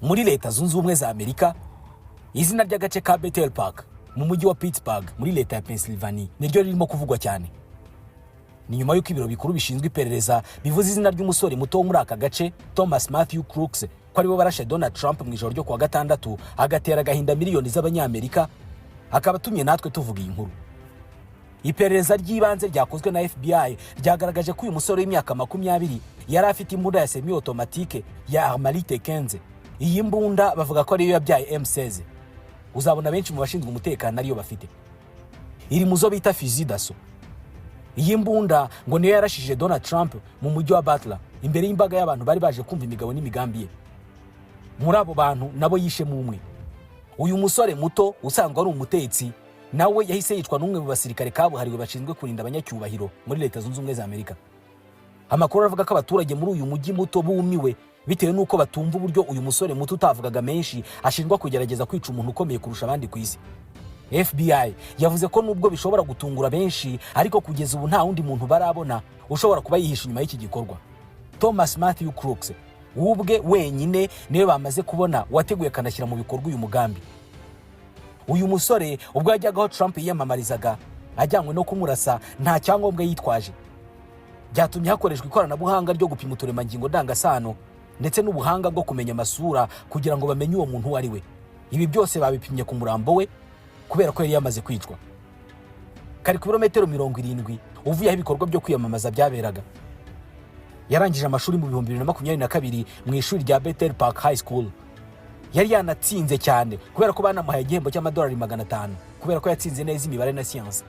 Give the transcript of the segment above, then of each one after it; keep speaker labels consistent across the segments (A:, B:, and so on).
A: Muri Leta Zunze Ubumwe za Amerika, izina ry'agace ka Bethel Park mu mujyi wa Pittsburgh muri leta ya Pennsylvania niryo ririmo kuvugwa cyane. Ni nyuma y'uko ibiro bikuru bishinzwe iperereza bivuze izina ry'umusore muto wo muri aka gace, Thomas Matthew Crooks, ko ariwe warashe Donald Trump mu ijoro ryo kuwa gatandatu, agatera agahinda miliyoni z'Abanyamerika, akaba atumye natwe tuvuga iyi nkuru. Iperereza ry'ibanze ryakozwe na FBI ryagaragaje ko uyu musore w'imyaka 20 yari afite imbunda ya semi automatique ya Armalite 15. Iyi mbunda bavuga ko ariyo yabyaye M16 uzabona benshi mu bashinzwe umutekano ariyo bafite. Iri mu zo bita fusil d'assaut. Iyi mbunda ngo niyo yarashije Donald Trump mu mujyi wa Butler, imbere y'imbaga y'abantu bari baje kumva imigabo n'imigambi ye. Muri abo bantu nabo yishemo umwe. Uyu musore muto usanzwe ari umutetsi nawe yahise yicwa n'umwe mu basirikare kabuhariwe bashinzwe kurinda abanyacyubahiro muri Leta Zunze Ubumwe za Amerika. Amakuru avuga ko abaturage muri uyu mujyi muto bumiwe bitewe n'uko batumva uburyo uyu musore muto utavugaga menshi ashinjwa kugerageza kwica umuntu ukomeye kurusha abandi ku isi. FBI yavuze ko nubwo bishobora gutungura benshi, ariko kugeza ubu nta wundi muntu barabona ushobora kuba yihishe inyuma y'iki gikorwa. Thomas Matthew Crooks ubwe wenyine niwe bamaze kubona wateguye akanashyira mu bikorwa uyu mugambi. Uyu musore ubwo yajyaga aho Trump yiyamamarizaga ajyanywe no kumurasa, nta cyangombwa yitwaje. Byatumye hakoreshwa ikoranabuhanga ryo gupima uturemangingo ndangasano ndetse n'ubuhanga bwo kumenya amasura kugira ngo bamenye uwo muntu uwo ari we. Ibi byose babipimye ku murambo we kubera ko yari yamaze kwicwa. Kari ku birometero 70 uvuye aho ibikorwa byo kwiyamamaza byaberaga. Yarangije amashuri mu 2022 mu ishuri rya Bethel Park High School. Yari yanatsinze cyane kubera ko banamuhaye igihembo cy'amadolari 500 kubera ko yatsinze neza imibare na siyansi.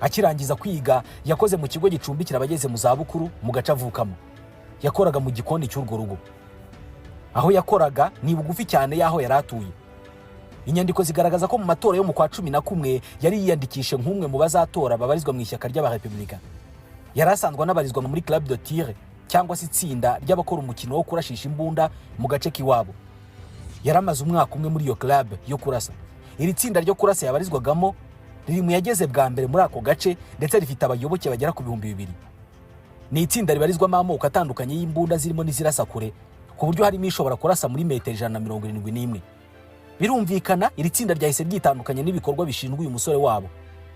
A: Akirangiza kwiga yakoze mu kigo gicumbikira abageze mu zabukuru mu gace avukamo. Yakoraga mu gikoni cy'urwo rugo. Aho yakoraga ni bugufi cyane y'aho yari atuye. Inyandiko zigaragaza ko mu matora yo mu kwa 11 yari yiyandikishe nk'umwe mu bazatora babarizwa mu ishyaka ry'Abarepubulika. Yari asanzwe anabarizwa muri club de tir, cyangwa se itsinda ry'abakora umukino wo kurashisha imbunda mu gace k'iwabo. Yari amaze umwaka umwe muri iyo club yo kurasa. Iri tsinda ryo kurasa yabarizwagamo riri mu yageze bwa mbere muri ako gace, ndetse rifite abayoboke bagera ku 2000. Ni itsinda ribarizwamo amoko atandukanye y'imbunda, zirimo n'izirasa kure, ku buryo harimo ishobora kurasa muri metero 171. Birumvikana, iri tsinda ryahise ryitandukanya n'ibikorwa bishinzwe uyu musore wabo,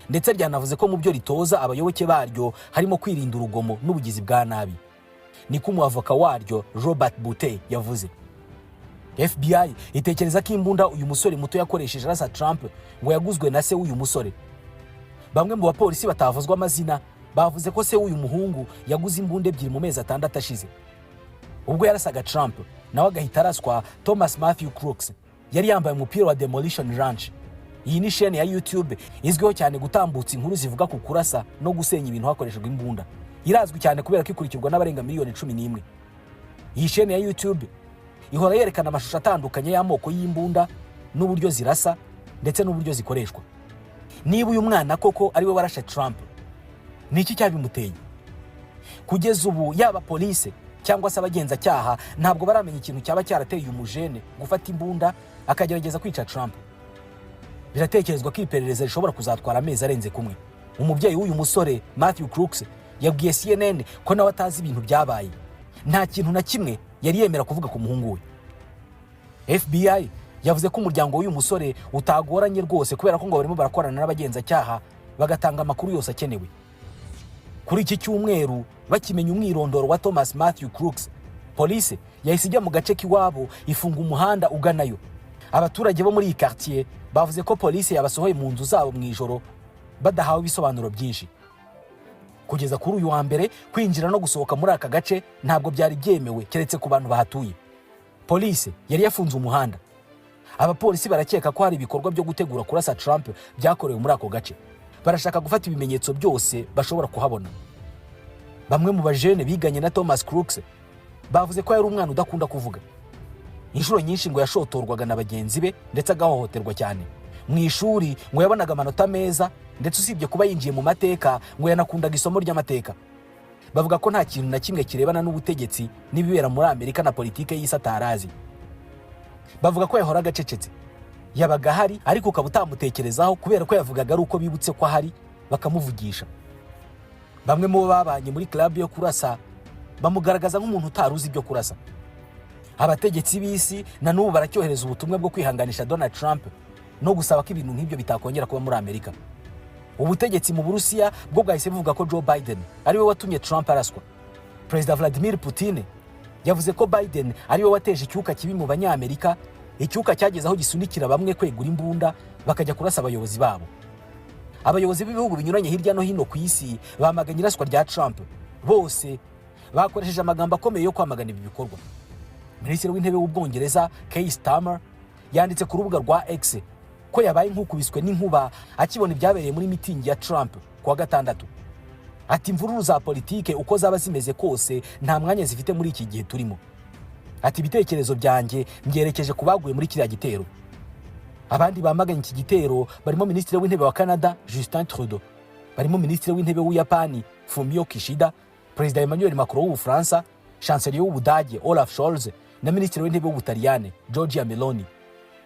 A: ndetse ryanavuze ko mu byo ritoza abayoboke baryo harimo kwirinda urugomo n'ubugizi bwa nabi. Niko umwavoka waryo Robert Bute yavuze. FBI itekereza ko imbunda uyu musore muto yakoresheje arasa Trump ngo yaguzwe na se w'uyu musore. Bamwe mu bapolisi batavuzwe amazina bavuze ko se w'uyu muhungu yaguze imbunda ebyiri mu mezi 6 ashize. Ubwo yarasaga Trump nawe agahita araswa, Thomas Matthew Crooks yari yambaye umupira wa Demolition Ranch. Iyi ni shene ya YouTube izwiho cyane gutambutsa inkuru zivuga ku kurasa no gusenya ibintu hakoreshejwe imbunda. Irazwi cyane kubera ko ikurikirwa n'abarenga miliyoni 11. Iyi shene ya YouTube ihora yerekana amashusho atandukanye y'amoko y'imbunda n'uburyo zirasa ndetse n'uburyo zikoreshwa. Niba uyu mwana koko ari we warashe Trump, ni iki cyabimuteye? Kugeza ubu yaba polise cyangwa se abagenzacyaha ntabwo baramenya ikintu cyaba cyarateye uyu mujene gufata imbunda akagerageza kwica Trump. Biratekerezwa ko iperereza rishobora kuzatwara amezi arenze kumwe. Umubyeyi w'uyu musore Matthew Crooks yabwiye CNN ko nawe atazi ibintu byabaye. Nta kintu na kimwe yari yemera kuvuga ku muhungu we. FBI yavuze ko umuryango w'uyu musore utagoranye rwose, kubera ko ngo barimo barakorana n'abagenzacyaha bagatanga amakuru yose akenewe. Kuri iki cyumweru, bakimenya umwirondoro wa Thomas Matthew Crooks, polisi yahise ijya mu gace k'iwabo, ifunga umuhanda uganayo. Abaturage bo muri iyi quartier bavuze ko polisi yabasohoye mu nzu zabo mu ijoro badahawe ibisobanuro byinshi. Kugeza kuri uyu wa mbere, kwinjira no gusohoka muri aka gace ntabwo byari byemewe keretse ku bantu bahatuye. Polisi yari yafunze umuhanda. Abapolisi barakeka ko hari ibikorwa byo gutegura kurasa Trump byakorewe muri ako gace. Barashaka gufata ibimenyetso byose bashobora kuhabona. Bamwe mu bajene biganye na Thomas Crooks bavuze ko yari umwana udakunda kuvuga. Inshuro nyinshi ngo yashotorwaga na bagenzi be ndetse agahohoterwa cyane mu ishuri. Ngo yabonaga amanota meza, ndetse usibye kuba yinjiye mu mateka, ngo yanakundaga isomo ry'amateka. Bavuga ko nta kintu na kimwe kirebana n'ubutegetsi n'ibibera muri Amerika na politike y'isi atarazi. Bavuga ko yahoraga acecetse, yabaga ahari ariko ukaba utamutekerezaho, kubera ko yavugaga ari uko bibutse ko ahari bakamuvugisha. Bamwe mu bo babanye muri club yo kurasa bamugaragaza nk'umuntu utari uzi ibyo kurasa. Abategetsi b'isi na n'ubu baracyohereza ubutumwa bwo kwihanganisha Donald Trump no gusaba ko ibintu nk'ibyo bitakongera kuba muri Amerika. Ubutegetsi mu Burusiya bwo bwahise buvuga ko Joe Biden ariwe watumye Trump araswa. Perezida Vladimir Putin yavuze ko Biden ariwe wateje icyuka kibi mu Banyamerika, icyuka cyageze aho gisunikira bamwe kwegura imbunda bakajya kurasa abayobozi babo. Abayobozi b'ibihugu binyuranye hirya no hino ku isi bamaganye iraswa rya Trump. Bose bakoresheje amagambo akomeye yo kwamagana ibi bikorwa. Minisitiri w'Intebe w'Ubwongereza, Keir Starmer, yanditse ku rubuga rwa X ko yabaye nk'ukubiswe n'inkuba akibona ibyabereye muri mitingi ya Trump ku wa gatandatu. Ati: "Imvururu za politike, uko zaba zimeze kose, nta mwanya zifite muri iki gihe turimo." Ati: "Ibitekerezo byanjye mbyerekeje ku baguye muri kiriya gitero." Abandi bamaganye iki gitero barimo Minisitiri w'Intebe wa Canada, Justin Trudeau, barimo Minisitiri w'Intebe w'Ubuyapani, Fumio Kishida, Perezida Emmanuel Macron w'Ubufaransa, Chancelier w'Ubudage, Olaf Scholz, na Minisitiri w'Intebe w'Ubutaliyane, Giorgia Meloni.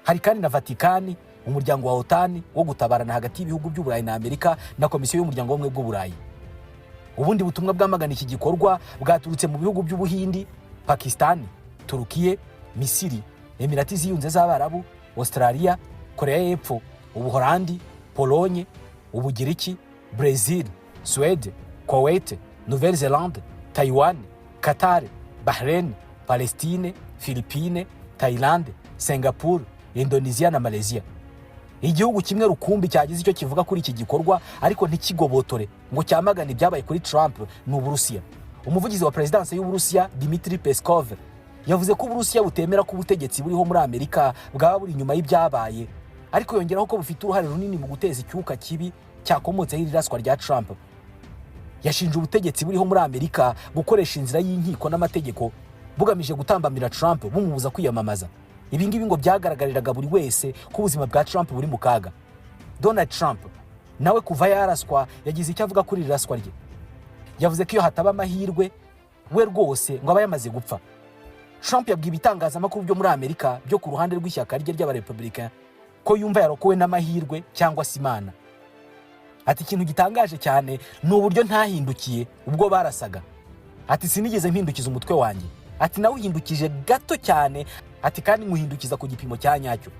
A: Hari kandi na Vatikani, umuryango wa OTAN wo gutabarana hagati y'ibihugu by'Uburayi na Amerika, na Komisiyo y'Umuryango w'Ubumwe bw'Uburayi. Ubundi butumwa bwamagana iki gikorwa bwaturutse mu bihugu by'Ubuhindi, Pakisitani, Turukiye, Misiri, Emirati Ziyunze z'Abarabu, Australia, Korea y'Epfo, Ubuholandi, Polonye, Ubugiriki, Brezil, Suwede, Kuwait, Nouvelle Zelande, Taiwan, Qatar, Bahrain, Palestine, Philippine, Thailand, Singapore, Indonesia na Malaysia. Igihugu kimwe rukumbi cyagize icyo kivuga kuri iki gikorwa ariko ntikigobotore ngo cyamagane ibyabaye kuri Trump ni Uburusiya. Umuvugizi wa Perezidansi y'Uburusiya, Dmitry Peskov, yavuze ko Uburusiya butemera ko ubutegetsi buriho muri Amerika bwaba buri inyuma y'ibyabaye, ariko yongeraho ko bufite uruhare runini mu guteza icyuka kibi cyakomotseho iri raswa rya Trump. Yashinje ubutegetsi buriho muri Amerika gukoresha inzira y'inkiko n'amategeko bugamije gutambamira Trump, bumubuza kwiyamamaza. Ibi ngibi ngo byagaragariraga buri wese ko ubuzima bwa Trump buri mu kaga. Donald Trump nawe kuva yaraswa yagize icyo avuga kuri iri raswa rye. Yavuze ko iyo hataba amahirwe, we rwose ngo aba yamaze gupfa. Trump yabwiye ibitangazamakuru byo muri Amerika byo ku ruhande rw'ishyaka rye ry'Abarepublika ko yumva yarokowe n'amahirwe cyangwa se Imana. Ati: "Ikintu gitangaje cyane ni uburyo ntahindukiye ubwo barasaga." Ati: "Sinigeze mpindukiza umutwe wanjye." Ati: "Nawuhindukije gato cyane." Ati: "Kandi nywuhindukiza ku gipimo cya nyacyo."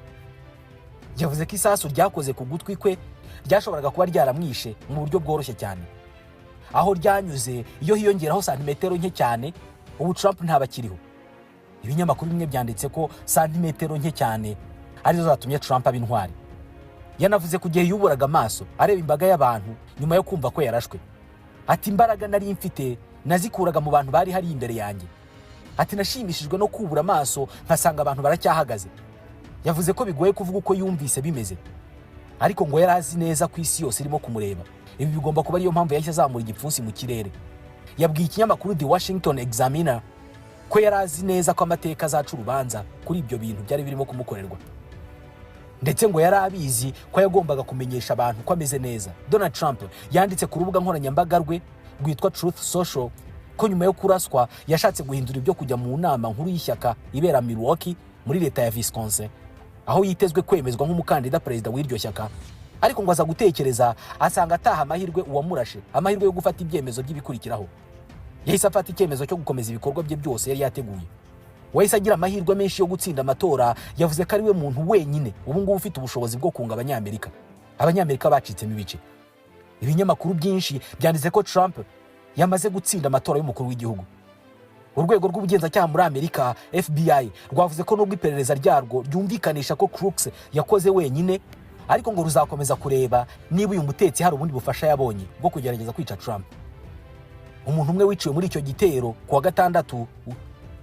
A: Yavuze ko isasu ryakoze ku gutwi kwe ryashoboraga kuba ryaramwishe mu buryo bworoshye cyane. Aho ryanyuze, iyo hiyongeraho santimetero nke cyane, ubu Trump ntaba akiriho. Ibinyamakuru bimwe byanditse ko santimetero nke cyane arizo zatumye Trump aba intwari. Yanavuze ku gihe yuburaga amaso areba imbaga y'abantu nyuma yo kumva ko yarashwe. Ati: "Imbaraga nari mfite nazikuraga mu bantu bari hari imbere yanjye." Ati: "Nashimishijwe no kubura amaso nkasanga abantu baracyahagaze." Yavuze ko bigoye kuvuga uko yumvise bimeze, ariko ngo yari azi neza ko isi yose irimo kumureba. Ibi bigomba kuba ariyo mpamvu yahise azamura igipfunsi mu kirere. Yabwiye ikinyamakuru The Washington Examiner ko yari azi neza ko amateka azaca urubanza kuri ibyo bintu byari birimo kumukorerwa, ndetse ngo yari abizi ko yagombaga kumenyesha abantu ko ameze neza. Donald Trump yanditse ku rubuga nkoranyambaga rwe rwitwa Truth Social ko nyuma yo kuraswa yashatse guhindura ibyo kujya mu nama nkuru y'ishyaka ibera Milwaukee muri leta ya Wisconsin, aho yitezwe kwemezwa nk'umukandida perezida w'iryo shyaka, ariko ngo aza gutekereza asanga ataha amahirwe uwamurashe amahirwe yo gufata ibyemezo by'ibikurikiraho. Yahise afata icyemezo cyo gukomeza ibikorwa bye byose yari yateguye. Wahise agira amahirwe menshi yo gutsinda amatora. Yavuze ko ari we muntu wenyine ubu ngubu ufite ubushobozi bwo kunga Abanyamerika, Abanyamerika bacitsemo ibice. Ibinyamakuru byinshi byanditse ko Trump yamaze gutsinda amatora y'umukuru w'igihugu. Urwego rw'ubugenzacyaha muri Amerika, FBI, rwavuze ko nubwo iperereza ryarwo ryumvikanisha ko Crooks yakoze wenyine, ariko ngo ruzakomeza kureba niba uyu mutetsi hari ubundi bufasha yabonye bwo kugerageza kwica Trump. Umuntu umwe wiciwe muri icyo gitero ku wa gatandatu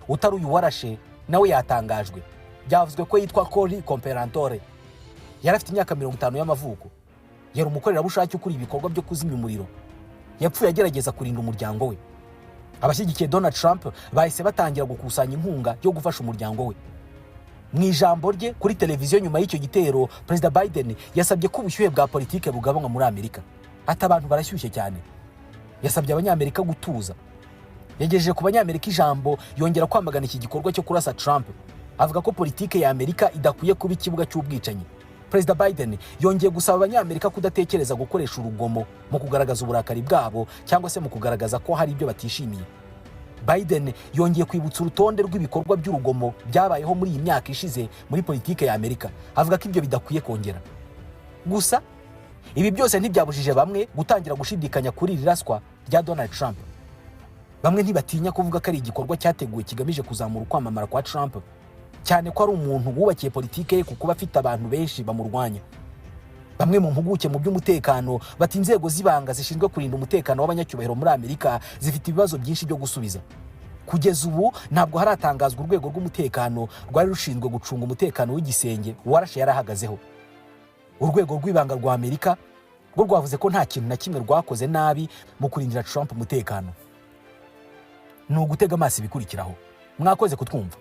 A: utari uyu warashe nawe yatangajwe. Byavuzwe ko yitwa Corey Comperatore. Yari afite imyaka 50 y'amavuko. Yari umukorerabushake ukuriye ibikorwa byo kuzimya umuriro. Yapfuye agerageza kurinda umuryango we. Abashyigikiye Donald Trump bahise batangira gukusanya inkunga yo gufasha umuryango we. Mu ijambo rye kuri televiziyo nyuma y'icyo gitero, Perezida Biden yasabye ko ubushyuhe bwa politike bugabanywa muri Amerika. Ati: "Abantu barashyushye cyane." Yasabye Abanyamerika gutuza. Yagejeje ku Banyamerika ijambo, yongera kwamagana iki gikorwa cyo kurasa Trump, avuga ko politike ya Amerika idakwiye kuba ikibuga cy'ubwicanyi. Perezida Biden yongeye gusaba Abanyamerika kudatekereza gukoresha urugomo mu kugaragaza uburakari bwabo cyangwa se mu kugaragaza ko hari ibyo batishimiye. Biden yongeye kwibutsa urutonde rw'ibikorwa by'urugomo byabayeho muri iyi myaka ishize muri politike ya Amerika, avuga ko ibyo bidakwiye kongera. Gusa ibi byose ntibyabujije bamwe gutangira gushidikanya kuri iri raswa rya Donald Trump. Bamwe ntibatinya kuvuga ko ari igikorwa cyateguwe kigamije kuzamura ukwamamara kwa Trump, cyane ko ari umuntu wubakiye politike ye ku kuba afite abantu benshi bamurwanya. Bamwe mu mpuguke mu by'umutekano bati inzego z'ibanga zishinzwe kurinda umutekano w'abanyacyubahiro muri Amerika zifite ibibazo byinshi byo gusubiza. Kugeza ubu ntabwo haratangazwa urwego rw'umutekano rwari rushinzwe gucunga umutekano w'igisenge uwarashe yari ahagazeho. Urwego rw'ibanga rwa Amerika rwo rwavuze ko nta kintu na kimwe rwakoze nabi mu kurindira Trump umutekano. Ni ugutega amaso ibikurikiraho. Mwakoze kutwumva.